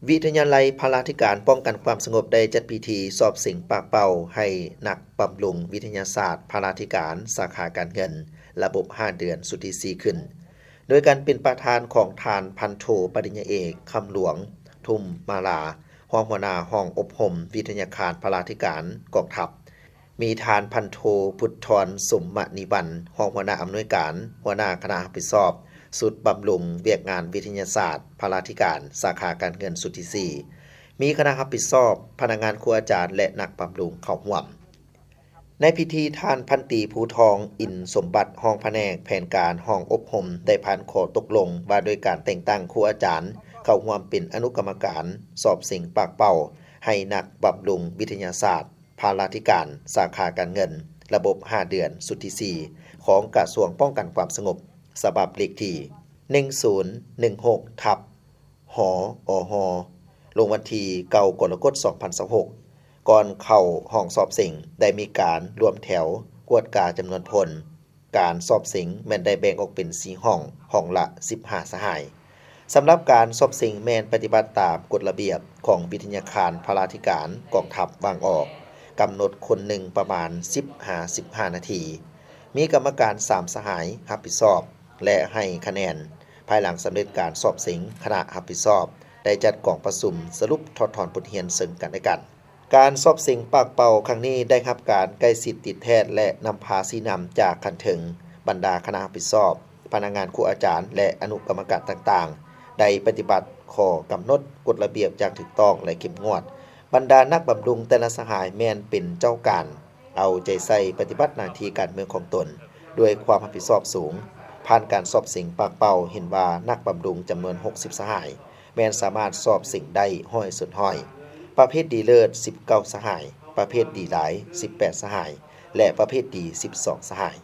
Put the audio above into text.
ວິທະຍາໄລພະລາທິການປ້ອງກັນຄວາມສະຫງົບ ໄດ້ຈັດພິທີສອບເສັງປາກເປົ້າໃຫ້ນັກບຳລຸງວິທະຍາສາດພະລາທິການ ສາຂາການເງິນ ລະບົບຫ້າເດືອນ ຊຸດທີສີ່ ຂຶ້ນ ໂດຍການເປັນປະທານຂອງທ່ານພັນໂທ ປະລິນຍາເອກ ຄຳຫຼວງ ທຸມມາລາ ຮອງຫົວໜ້າຫ້ອງອົບຮົມວິທະຍາຄານພະລາທິການກອງທັບ, ມີທ່ານພັນໂທ ພຸດທອນ ສົມມະນີວັນ ຮອງຫົວໜ້າອຳນວຍການ, ຫົວໜ້າຄະນະຮັບຜິດຊອບຊຸດບຳລຸງວຽກງານວິທະຍາສາດພະລາທິການ ສາຂາການເງິນຊຸດທີສີ່, ມີຄະນະຮັບຜິດຊອບ, ພະນັກງານຄູອາຈານ ແລະ ນັກບຳລຸງເຂົ້າຮ່ວມ. ໃນພິທີ ທ່ານພັນຕີ ພູທອງ ອິນສົມບັດ ຮອງພະແນກແຜນການຫ້ອງອົບຮົມ ໄດ້ຜ່ານຂໍ້ຕົກລົງວ່າດ້ວຍການແຕ່ງຕັ້ງຄູອາຈານເຂົ້າຮ່ວມເປັນອະນຸກຳມະການສອບເສັງປາກເປົ້າໃຫ້ນັກບຳລຸງວິທະຍາສາດ ພະລາທິການ ສາຂາການເງິນ ລະບົບຫ້າເດືອນ ຊຸດທີສີ່ ຂອງກະຊວງປ້ອງກັນຄວາມສະຫງົບ ສະບັບເລກທີ ໜຶ່ງສູນໜຶ່ງຫົກ ທັບ ຫອຫ, ລົງວັນທີ ເກົ້າ ກໍລະກົດ ສອງພັນຊາວຫົກ. ກ່ອນເຂົ້າຫ້ອງສອບເສັງ ໄດ້ມີການລວມແຖວກວດກາຈຳນວນພົນ. ການສອບເສັງແມ່ນໄດ້ແບ່ງອອກເປັນສີ່ຫ້ອງ, ຫ້ອງລະສິບຫ້າສະຫາຍ. ສຳລັບການສອບເສັງແມ່ນປະຕິບັດຕາມກົດລະບຽບຂອງວິທະຍາຄານພະລາທິການກອງທັບວາງອອກ, ກຳນົດຄົນໜຶ່ງປະມານສິບຫາສິບຫ້ານາທີ. ມີກຳມະການສາມສະຫາຍຮັບຜິດຊອບ ແລະ ໃຫ້ຄະແນນ. ພາຍຫຼັງສຳເລັດການສອບເສັງ, ຄະນະຮັບຜິດຊອບໄດ້ຈັດກອງປະຊຸມສະຫຼຸບຖອດຖອນບົດຮຽນເຊິ່ງກັນແລະກັນ. ການສອບເສັງປາກເປົ້າຄັ້ງນີ້ໄດ້ຮັບການໃກ້ຊິດຕິດແທດ ແລະ ນຳພາຊີ້ນຳຈາກຂັ້ນເທິງ, ບັນດາຄະນະຮັບຜິດຊອບ, ພະນັກງານຄູອາຈານ ແລະ ອະນຸກຳມະການຕ່າງໆ ໄດ້ປະຕິບັດຂໍ້ກຳນົດກົດລະບຽບຢ່າງຖືກຕ້ອງ ແລະ ເຂັ້ມງວດ. ບັນດານັກບຳລຸງແຕ່ລະສະຫາຍແມ່ນເປັນເຈົ້າການ, ເອົາໃຈໃສ່ປະຕິບັດໜ້າທີ່ການເມືອງຂອງຕົນດ້ວຍຄວາມຮັບຜິດຊອບສູງ. ຜ່ານການສອບເສັງປາກເປົ້າເຫັນວ່ານັກບຳລຸງຈຳນວນຫົກສິບສະຫາຍ ແມ່ນສາມາດສອບເສັງໄດ້ຮ້ອຍສ່ວນຮ້ອຍ, ປະເພດດີເລີດສິບເກົ້າສະຫາຍ, ປະເພດດີຫຼາຍສິບແປດສະຫາຍ ແລະ ປະເພດດີສິບສອງສະຫາຍ.